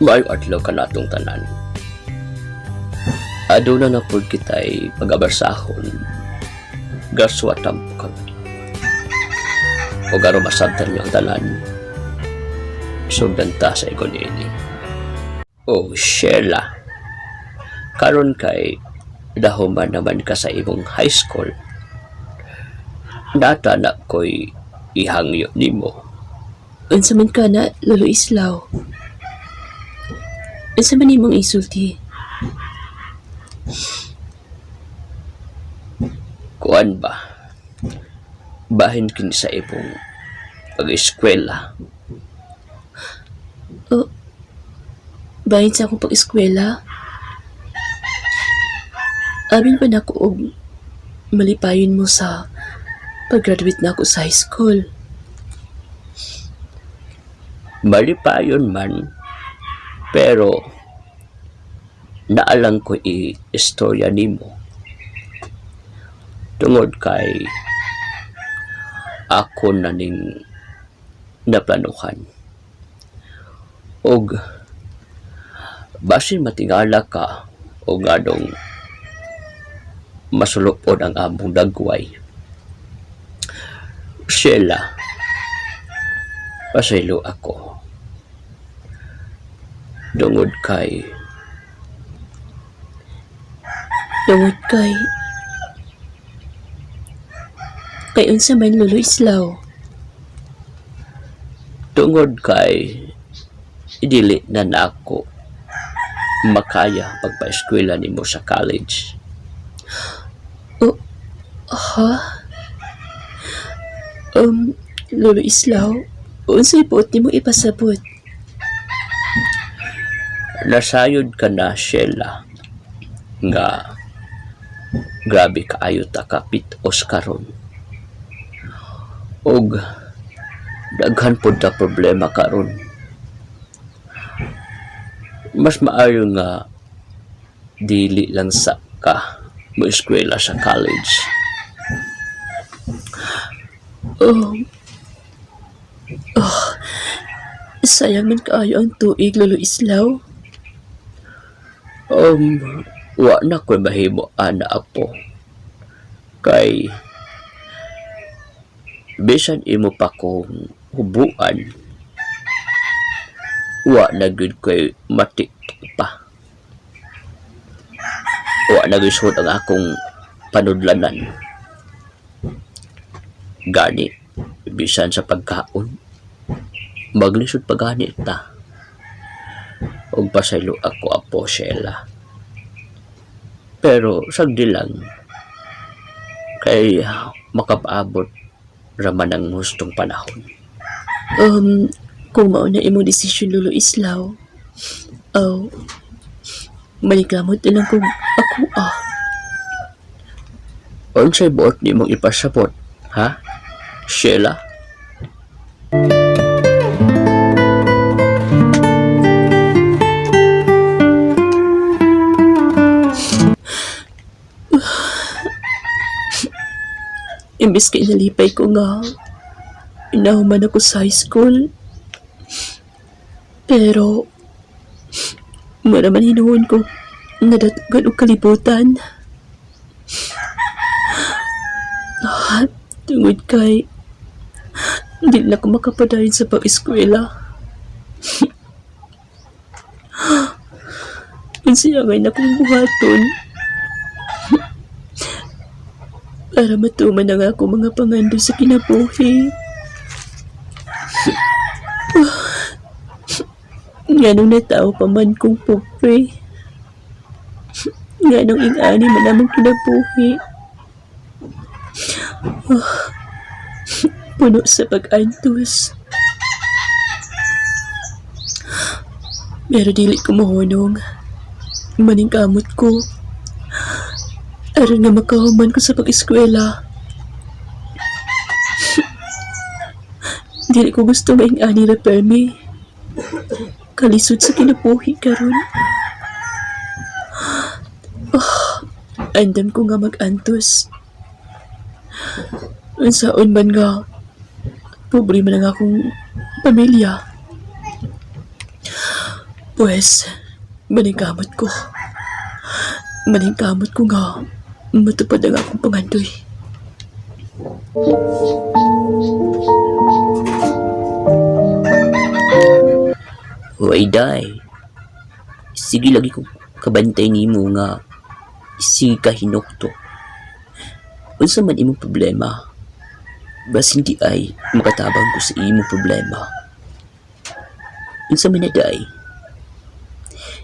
Maayong adlaw kanatong tanan. Aduna na pud kitay pag-abarsahon. Gaswa tampo kami. O aron masabtan niyo ang tanan. Sugdan ta sa igon ini. Oh, Sheila. Karon kay nahuman naman ka sa imong high school. Naa ta na ko'y ihangyo nimo. Unsa man ka na, Lolo Islaw? Unsa man imong isulti? Kuan ba? Bahin kini sa imong pag-eskwela. Oh, bahin sa akong pag-eskwela? Amin pa nako og malipayon mo sa pag-graduate na ako sa high school. Malipayon man, pero naa lang ko i-istorya nimo. Tungod kay ako na ning naplanuhan. Og basin matingala ka o nganong masulupon ang among dagway. Sheila, pasaylo ako. Tungod kay Tungod kay kay unsa man, Lolo Islaw? Tungod kay dili na nako makaya pagpa-eskwela nimo sa college. Oh, ha? Lolo Islaw, unsay buot nimo ipasabot? Nasayod ka na, Sheila, nga grabe kaayo ta kapitos karon. Og daghan pod ta problema karon. Mas maayo nga dili lang sa ka mo eskwela sa college. Oh, sayang man kaayo ang tuig, Lolo Islaw. Wa na ko'y mahimo ana, apo. Kay bisan imo pa kong hubuan, wa na gyud ko'y mati pa. Wa na gyud suod ang akong panudlanan. Gani, bisan sa pagkaon, maglisod pa gani ta. Og pasaylo ako, apo Sheila. Pero sagdi lang kay makapaabot raman ang hustong panahon. Kung mao na imong desisyon, Lolo Islaw, oh, maningkamot na lang kung ako ah. Unsay buot nimong ipasabot, ha, Sheila? Imbis kay nalipay ko nga nahuman ako sa high school. Pero, mura man hinuon ko nadatugan og kalibutan. Ah, tungod kay di na ko makapadayon sa pag-eskwela. Unsa angay nakong buhaton para matuman ang ako mga pangando sa kinabuhi? Nganong natao pa man kong pobre? Nganong ing-ani man among kinabuhi? Puno sa pag-antos. Pero dili ko mahunong. Maningkamot ko. Aron nga makahuman ko sa pag-eskwela. Dili ko gusto nga ing-ani ra permi. Kalisod sa kinabuhi karon. Oh, andam ko nga mag-antos. Unsaon man nga, pobre man ang akong pamilya. Pues, maningkamot ko. Maningkamot ko nga matupad ang akong pangandoy. Hoy, day. Sige lagi ko kabantay nimo nga sige ka hinukto. Unsa man imong problema? Basin di ay makatabang ko sa imong problema. Unsa man na, day?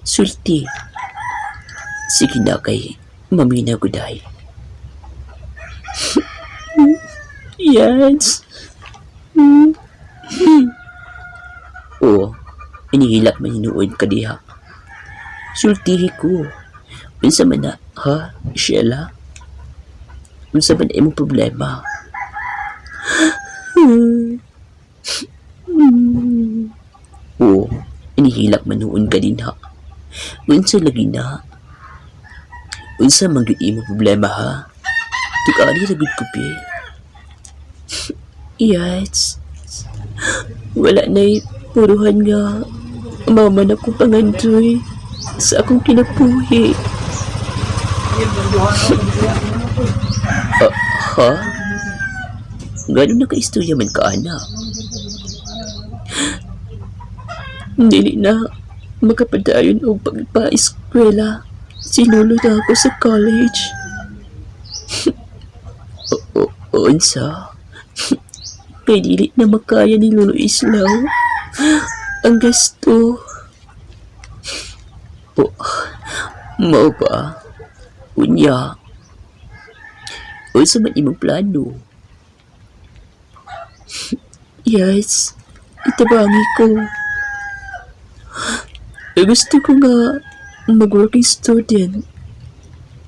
Sulti. Sige na kay mamina ko, day. Yes. Oo, inihilak man hinuod ka diha. Sultihi ko. Unsa man na, ha, Sheila? Unsa man imong problema? Oo, inihilak man noon ka din ha. Unsa lagi na? Unsa man gyud imong problema, ha? Tug-ani ra gyud ko, be. Yes. Wala na'y puruhan nga mama na ko pangandoy sa akong kinabuhi. Ah, ha? Ganun na ka-istorya man ka, ana. Dili na makapadayon og pagpa-eskwela. Sinulo na ako sa college. Unsa? Kay dili na makaya ni Lolo Islaw ang gasto. O, mao ba? Unya. Unsa man imong plano? Yes, itabangi ko. Gusto ko nga mag-working student.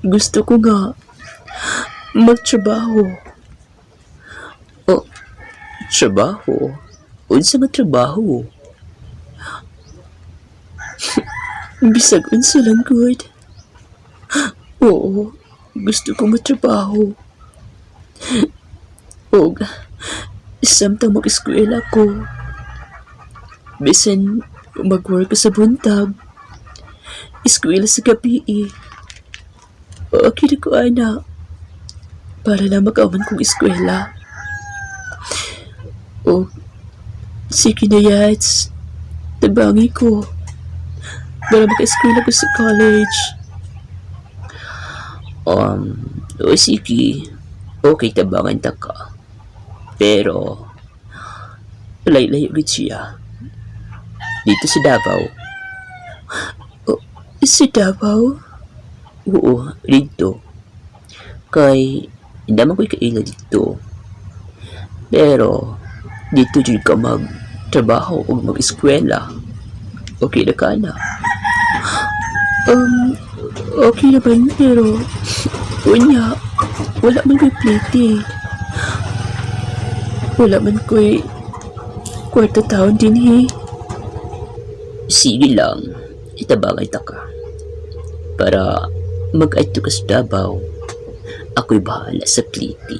Gusto ko nga magtrabaho. O, trabaho? Unsa man trabaho? Bisag unsa lang gud. Oo, gusto ko matrabaho. Og samtang mag-eskwela ko, bisan mag-work sa buntag, eskwela sa gabi eh. Okay na ko, ana. Para lang mag-aman kong eskwela. O, sige na, Yats. Tabangi ko. Para maka-eskwela ko sa college. O sige, okay, tabangan ta ka. Pero, layo-layo gid siya. Dito sa Davao. O, sa Davao? Oo, dito. Kay, hindi man ko'y kaila dito. Pero, dito jud ka magtrabaho o mag-eskwela. Okay na ka na. Okay naman pero unya, wala man ko'y plate. Wala man ko'y kwarta taon din eh. Sige lang, itabangay ta ka. Para mag-adto ka sa Davao, ako'y bahala sa pliti.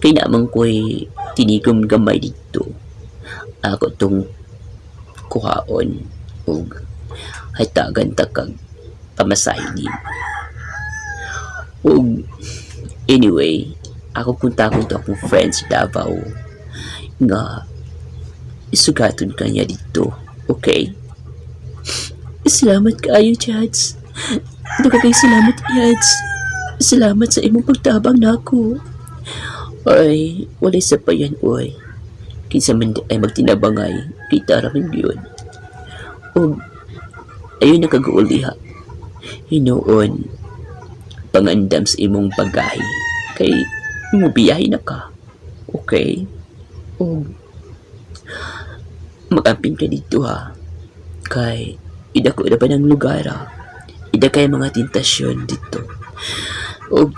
Kay naman ko'y tinigom gamay dito. Ako tong kuhaon ug hatagan ta kag pamasahe nimo. Ug anyway, ako kontakon to akong friends sa Davao nga isugaton ka niya dito. Okay? Salamat kaayo, Chads. Daghan salamat, Yads. Salamat sa imong pagtabang nako. Ay, walay sapayan, oy. Kinsa man di ay magtinabangay, kita ra man yun. Og, ayun nakagauli ha. Hinuon, pangandam sa imong bagahe. Kay, mubiyahe na ka. Okay? Og, mag-amping ka dito ha. Kay, idako na ba ng lugar ha? Ida kay mga tentasyon dito. Og,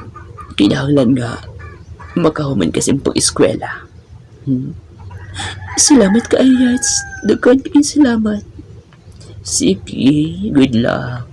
kinahanglan nga, makahuman kasi pag-eskwela. Salamat kaayo, Yads. Daghan kaayo salamat. Sige, good luck.